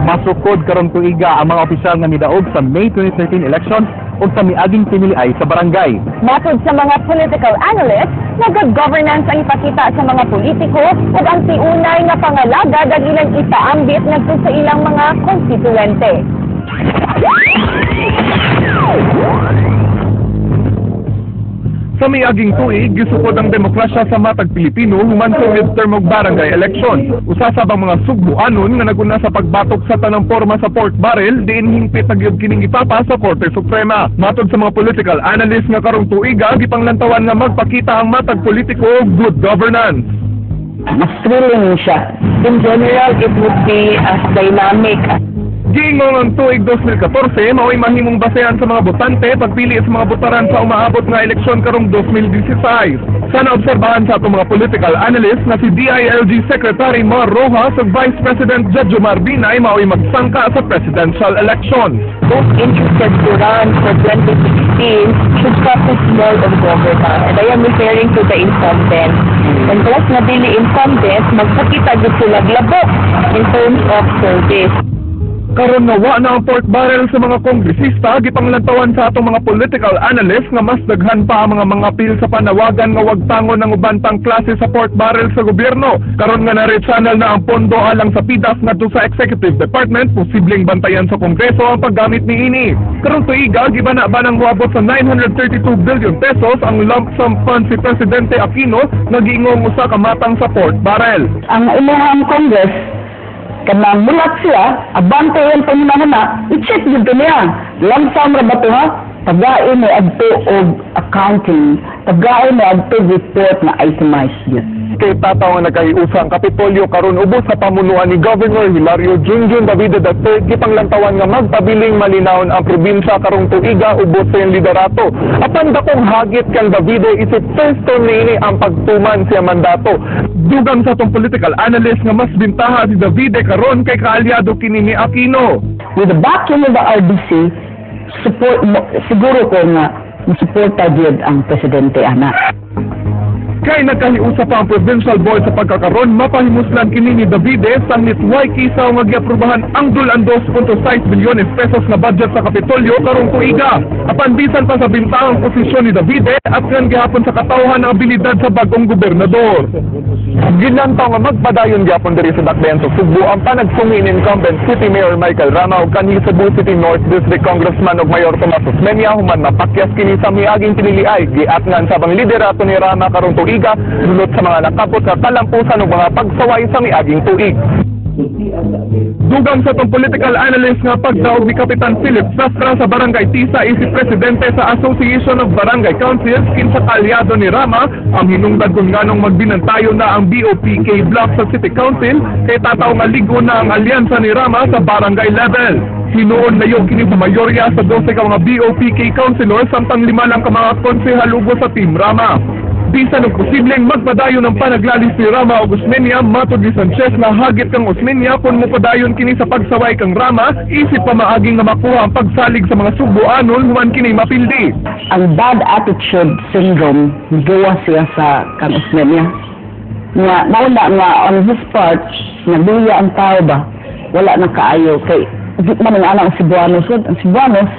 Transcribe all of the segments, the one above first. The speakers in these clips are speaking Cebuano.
Masukod karong tuiga ang mga opisyal nga midaog sa May 2013 elections ug sa miaging piniliay sa barangay. Matod sa mga political analysts, na good governance ang ipakita sa mga politiko ug ang tiunay nga pangalagad ang ilang ipaambit ngadto sa ilang mga konstituente. Sa miaging tuig, gisukod ang demokrasya sa matag Pilipino human sa midterm og barangay election. Usa sa bang mga Sugbuanon nga naguna sa pagbatok sa tanang porma sa pork barrel, diin hingpit na gyud kining ipapa sa Korte Suprema. Matod sa mga political analyst nga karong tuiga, gipanglantawan nga magpakita ang matag politiko og good governance. Mas thrilling siya. In general, it would be as dynamic as Giingong ang tuig 2014 mao'y mahimong basehan sa mga botante pagpili sa mga botaran sa umaabot nga eleksyon karong 2016. Sana obserbahan sa atong mga political analyst na si DILG Secretary Mar Rojas ug Vice President Jejomar Binay mao'y magsangka sa presidential elections. Those interested to run for 2016 should focus more on governance. And I am referring to the incumbent. And those na dili incumbent, magpakita gyud sila labok in terms of service. Karon nga wa na ang pork barrel sa mga kongresista, gipanglantawan sa atong mga political analyst nga mas daghan pa ang mga mangapil sa panawagan nga wag tangon ang uban pang klase sa pork barrel sa gobyerno. Karon nga na-rechannel na ang pondo alang sa PDAF ngadto sa Executive Department, posibleng bantayan sa Kongreso ang paggamit niini. Karong tuiga, gibana ba nang moabot sa 932 billion pesos ang lump sum fund si Presidente Aquino nga giingong usa ka matang sa pork barrel. Ang imuhang Congress, kanang mulat siya, abante yung panghuna-huna, i-check dito niya. Lump sum ra ba to, ha? Tagain mo adto og accounting, tagain mo adto report na itemized yun. Kay tataw nga nagkahiusa ang Kapitolyo karon ubos sa pamunuan ni Governor Hilario Junjun Davide III, gipanglantawan nga magpabiling malinawon ang probinsya karong tuiga ubos sa iyang liderato. Apan dakong hagit kang Davide isip first term niini ang pagtuman siya mandato. Dugang sa atong political analyst nga mas bintaha si Davide karon kay kaalyado kini ni Aquino. With the backing of the RDC, support mo, siguro ko nga musuporta gyud ang presidente ana. Kay nagkahiusa pa ang provincial board sa pagkakaron, mapahimuslan kini ni Davide sa nitway kisaw nga giaprobahan ang dulan 2.6 bilyones pesos na budget sa Kapitolyo karong tuiga. Apan bisan pa sa bintahang posisyon ni Davide at ngan gihapon sa katawhan ang abilidad sa bagong gobernador. Ginlantaw nga magpadayon gyapon diri sa Dakbayan sa Sugbo ang panagsungi ni incumbent City Mayor Michael Rama ug kanhi Cebu City North District Congressman ug Mayor Tomas Osmeña human mapakyas kini sa miaging piniliay. Giatngan sa bang liderato ni Rama karong tuiga dulot sa mga nakapot nga kalampusan ug mga pagsaway sa miaging tuig. Dugang sa itong political analyst nga pagdaog ni Kapitan Philip Sastra sa Barangay Tisa isip presidente sa Association of Barangay Councils kinsa kaalyado ni Rama ang hinungdan kung nganong magbinantayo na ang BOPK block sa City Council kay tataw nga ligo na ang alyansa ni Rama sa barangay level. Hinuon layo kini sa mayorya sa 12 ka mga BOPK councilor samtang 5 lang ka mga konsehal ubos sa Team Rama. Bisan og posibleng magpadayon ang panaglalis ni Rama og Osmeña, matod ni Sanchez na hagit kang Osmeña kung mopadayon kini sa pagsaway kang Rama, isip pa maaging nga makuha ang pagsalig sa mga Sugbuanon human kini mapildi. Ang bad attitude syndrome, gawa siya sa kang Osmeña. Nga, mauna nga on his part, naluya ang tao ba? Wala na kaayo. Kay, di man ang anak ang Cebuanos. Ang Cebuanos,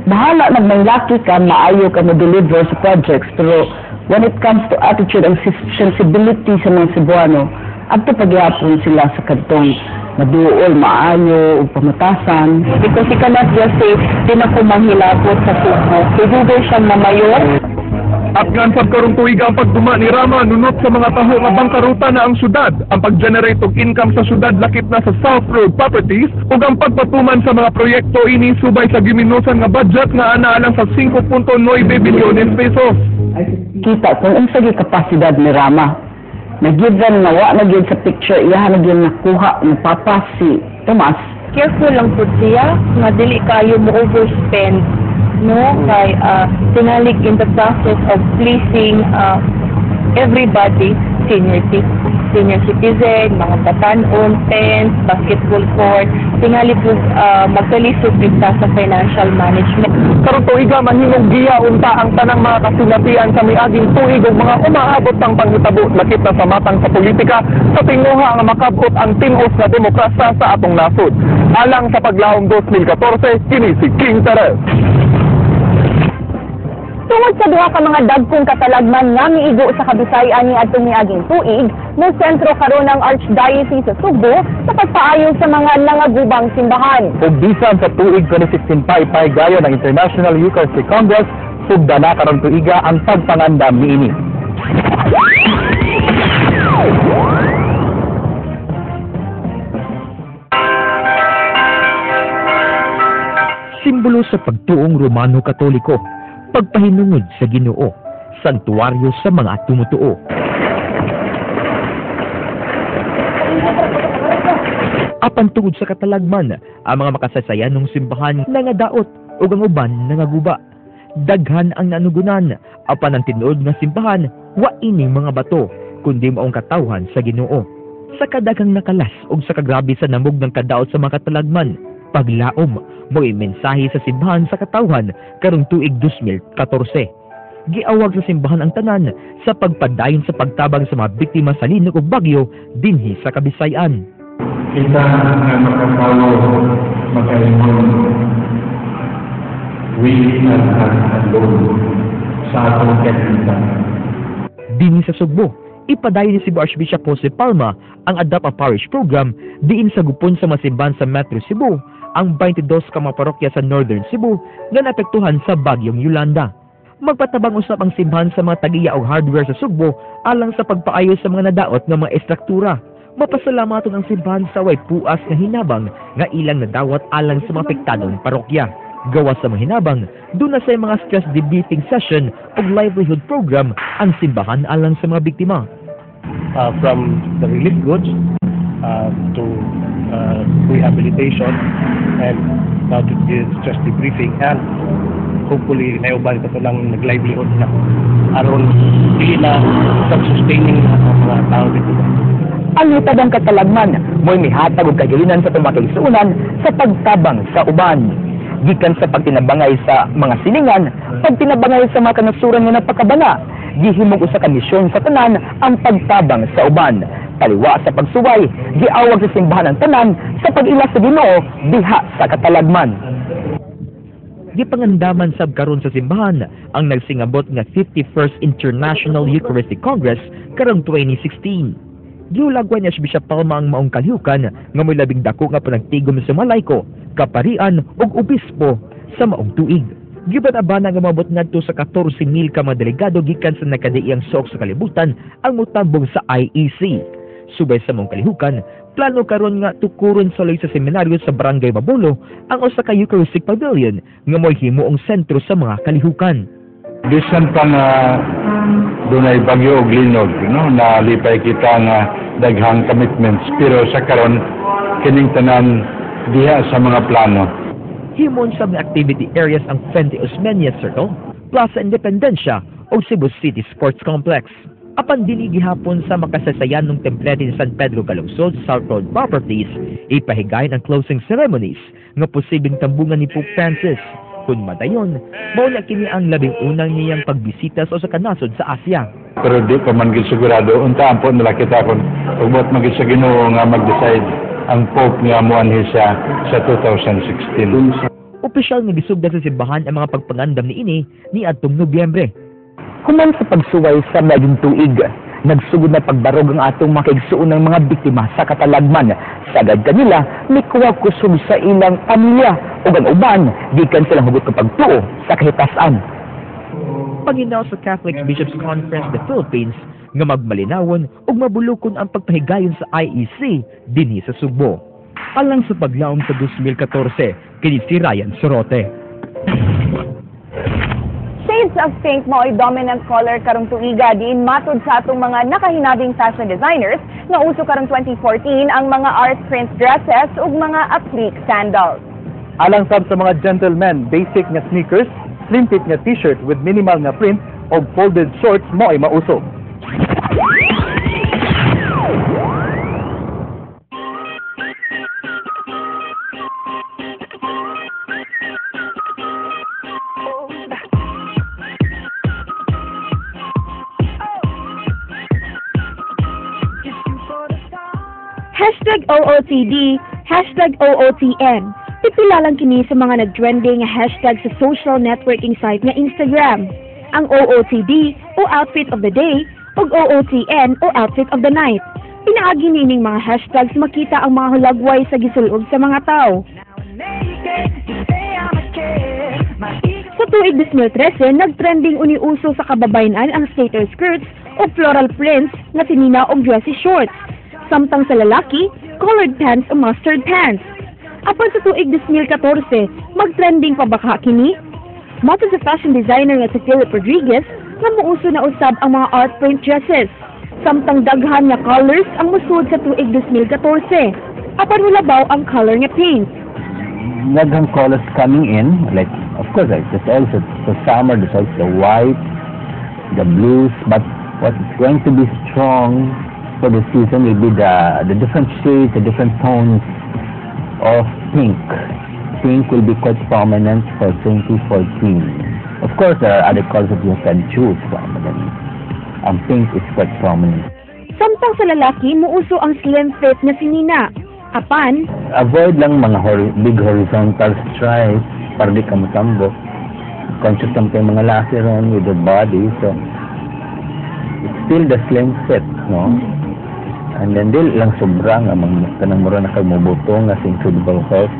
bahala nagmanglaki ka, maayo ka mo deliver sa projects, pero when it comes to attitude and sensibility sa mga Cebuano, adto pagyapon sila sa kadtong maduol, maayo, ug pamatasan. Because you cannot just say, di na ko manghilabot sa Sugbo. Kay siyang mamayor. At ngan sab karong tuiga ang pagduma ni Rama nunot sa mga taho nga bangkaruta na ang syudad, ang pag-generate og income sa syudad lakip na sa South Road Properties ug ang pagpatuman sa mga proyekto ini subay sa giminusan nga budget nga ana lang sa 5.9 bilyones pesos. Kita kung unsa gyud kapasidad ni Rama. Na given nga wa na gyud sa picture, iyaha na gyud nakuha ng papa si Tomas. Careful lang pud siya nga dili kayo mo overspend, no, kay tingali in the process of pleasing everybody seniority. senior citizen, mga batanon, tents, basketball court, tingali po magkalisod kita sa financial management. Karong tuiga, mahimong giya unta ang tanang mga kasinapian sa miaging tuig ug mga umaabot pang panghitabo lakip na sa matang sa politika sa tinguha nga makabot ang ting-os na demokrasya sa atong nasod. Alang sa Paglaom 2014, kini si King Perez. Tungod sa duha ka mga dagkong katalagman nga miigo sa Kabisayan ni adtong miaging tuig, mo sentro karon ang Archdiocese sa Sugbo sa pagpaayo sa mga nangagubang simbahan. Ug bisan sa tuig 2016 pa ipahigayon ang International Eucharistic Congress, sugda na karong tuiga ang pagpangandam niini. Simbolo sa pagtuong Romano Katoliko, pagpahinungod sa Ginoo, santuaryo sa mga tumutuo. Apan tungod sa katalagman, ang mga makasasayan ng simbahan nangadaot ug ang uban nangaguba. Daghan ang nanugunan, apan ang tinuod nga simbahan wa ining mga bato, kundi maong katawhan sa Ginoo. Sa kadaghang nakalas ug sa kagrabe sa namog ng kadaot sa mga katalagman, paglaom mo'y mensahe sa simbahan sa katawhan karong tuig 2014. Giawag sa simbahan ang tanan sa pagpadayon sa pagtabang sa mga biktima sa linog ug bagyo dinhi sa Kabisayan. Kita nga makatawo makaingon, we are not alone sa atong kahimtang. Dinhi sa Sugbo, ipadayon ni Cebu Archbishop Jose Palma ang Adopt a Parish Program diin sa gupon sa masimbahan sa Metro Cebu ang 22 ka mga parokya sa Northern Cebu nga naapektuhan sa bagyong Yolanda. Magpatabang usab ang simbahan sa mga tag-iya og hardware sa Sugbo alang sa pagpaayo sa mga nadaot nga mga estruktura. Mapasalamaton ang simbahan sa way puas nga hinabang nga ilang nadawat alang sa mga apektadong parokya. Gawas sa mga hinabang, doon na sa mga stress debriefing session ug livelihood program ang simbahan alang sa mga biktima. From the relief goods to rehabilitation and now to the stress debriefing and hopefully nauban ka to lang nag-livelihood na aron dili na self-sustaining ang mga tao dito. Ang hitabang katalagman mo'y mihatag og kagilinan sa tumakigsuonan sa pagtabang sa uban. Gikan sa pagtinabangay sa mga silingan, pagtinabangay sa mga kanasuran nga napakabana, gihimong usa ka misyon sa tanan ang pagtabang sa uban. Taliwa sa pagsuway, giawag sa simbahan ang tanan sa pag-ila sa Ginoo diha sa katalagman. Gipangandaman sab karon sa simbahan ang nagsingabot nga 51st International Eucharistic Congress karong 2016. Gihulagway ni Archbishop Palma ang maong kalihukan nga mo'y labing dako nga panagtigom sa malayko, kaparian ug obispo sa maong tuig. Giban-abana nga moabot ngadto sa 14,000 ka mga delegado gikan sa nagkadaiyang suok sa kalibutan ang motambong sa IEC. Subay sa maong kalihukan, plano karon nga tukuron sa sa seminaryo sa Barangay Mabolo ang usa ka Eucharistic Pavilion nga mo'y himuong sentro sa mga kalihukan. Bisan pa nga dunay bagyo og linog, no, nalipay kita nga daghang commitments, pero sa karon kining tanan diha sa mga plano. Himon sa mga activity areas ang Fuente Osmeña Circle, Plaza Independencia o Cebu City Sports Complex. Apan dili gihapon sa makasasayan ng templete ni San Pedro Calungsod South Road Properties, ipahigayon ang closing ceremonies nga posibleng tambungan ni Pope Francis. Kung madayon, mao na kini ang labing unang niyang pagbisita sa usa ka nasod sa Asia. Pero di pa man gid sigurado, unta po nila kita kung ugbot man gid sa Ginoo nga mag-decide ang Pope nga moanhi siya sa 2016. Opisyal nga gisugdan sa simbahan ang mga pagpangandam niini niadtong Nobyembre. Human sa pagsuway sa miaging tuig, nagsugod na pagbarog ang atong makaigsuon ng mga biktima sa katalagman. Sagad kanila, mikuha kusog sa ilang pamilya ug ang uban gikan silang hugot ng pagtuo sa kahitasan. Panginaw sa Catholic Bishops Conference of the Philippines nga magmalinawon ug mabulukon ang pagpahigayon sa IEC dinhi sa Sugbo. Alang sa Paglaom sa 2014, kini si Ryan Sorote. Shades of pink mao'y dominant color karong tuiga diin matud sa atong mga nakahinabing fashion designers nga uso karong 2014 ang mga art print dresses ug mga applique sandals. Alang sab sa mga gentlemen, basic nga sneakers, slim fit nga t-shirt with minimal nga print o folded shorts mo ay mauso. #OOTD, #OOTN. Pipila lang kini sa mga nag-trending nga hashtag sa social networking site nga Instagram. Ang OOTD o outfit of the day ug OOTN o outfit of the night. Pinaagi niining mga hashtags, makita ang mga hulagway sa gisulob sa mga tao. Sa tuig 2013, nag-trending uniuso sa kababayen-an ang skater skirts o floral prints nga sinina og dressy shorts. Samtang sa lalaki, colored pants o mustard pants. Apan sa tuig 2014, mag-trending pa ba ka kini? Matod sa fashion designer nga si Philip Rodriguez, nga muuso na usab ang mga art print dresses. Samtang daghan nga colors ang musud sa tuig 2014. Apan mulabaw ang color nga pink. Daghang colors coming in, like, of course, like, there's also the summer, there's also the white, the blues, but what is going to be strong for the season will be the different shades, the different tones of pink. Pink will be quite prominent for 2014. Of course, there are other colors that you can choose from, but then pink is quite prominent. Samtang sa lalaki, muuso ang slim fit nga sinina. Apan, Avoid lang mga big horizontal stripes para di ka matambok. Conscious lang kayo mga laki ron with the body. So, it's still the slim fit, no? And then, dili lang sobra nga mga kanang mura na kag mubuto nga sa Incredible Hulk.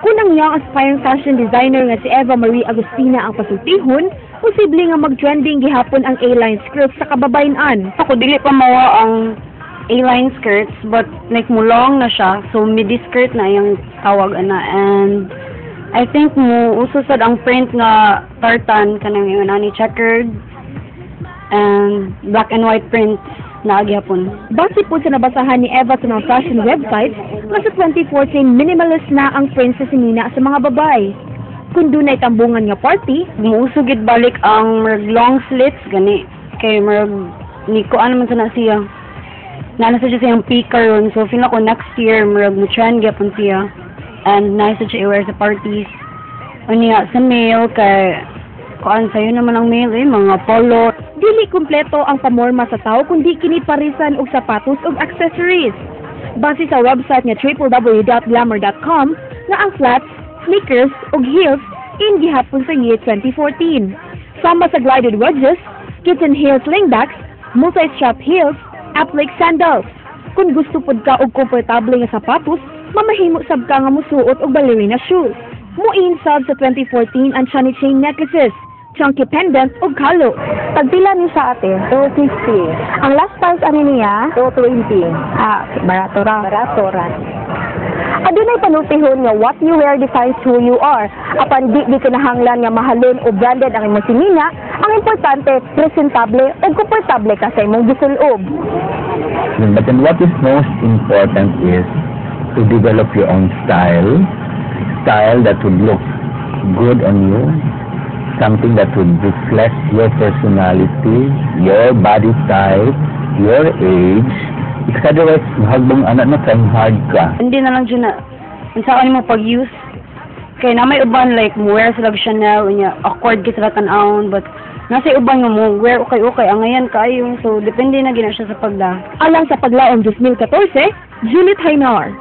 Kung ang young aspiring fashion designer nga si Eva Marie Agustina ang pasultihon, posible nga mag-trending gihapon ang A-line skirts sa kababayen-an. Ako, dili pa mawa ang A-line skirts, but like mo long na siya, so midi skirt na yung tawag ana, and I think mo uso sad ang print nga tartan, kanang yun ani checkered and black and white prints na gihapon. Base po sa nabasahan ni Eva sa mga fashion websites, nga sa 2014, minimalist na ang print sa sinina sa mga babae. Kung dunay tambungan nga party, Muuso gid balik ang murag long slits gani kay murag ni kuan man sa na siya. Naa sa siya siyang peak karon, so feel ako next year murag mo trend gyapon siya and nice sa siya i-wear sa parties. Unya sa male, kay kuan sayo naman ang male eh, mga polo. Dili kumpleto ang pamorma sa tao kung di kini parisan og sapatos ug accessories. Base sa website nga www.glamour.com nga ang flats, sneakers ug heels in gihapon sa year 2014. Sama sa glided wedges, kitten heel slingbacks, multi-strap heels, applique sandals. Kung gusto pud ka og komportable nga sapatos, mamahimo sab ka nga musuot og ballerina shoes. Mo-in sab sa 2014 ang chani chain necklaces, chunky pendant ug kalo. Tagpila ni sa ate? 250. Ang last price ani niya? 220. Ah, okay. Barato ra. Barato ra. Adunay panultihon nga "What you wear defines who you are." Apan di kinahanglan nga mahalon o branded ang imong sinina, ang importante presentable ug komportable ka sa imong gisulob. But then what is most important is to develop your own style, style that would look good on you, something that would reflect your personality, your body type, your age. Because otherwise, mahagbong anak na trying hard ka. Hindi na lang dyan na unsa mo pag-use kay na may uban like mo wear sila og Chanel, unya awkward kay sila tan-awon, but nasa uban nga mo wear okay okay angayan kaayo, so depende na gina siya sa pagda. Alang sa Paglaom 2014, Juliet Hainar.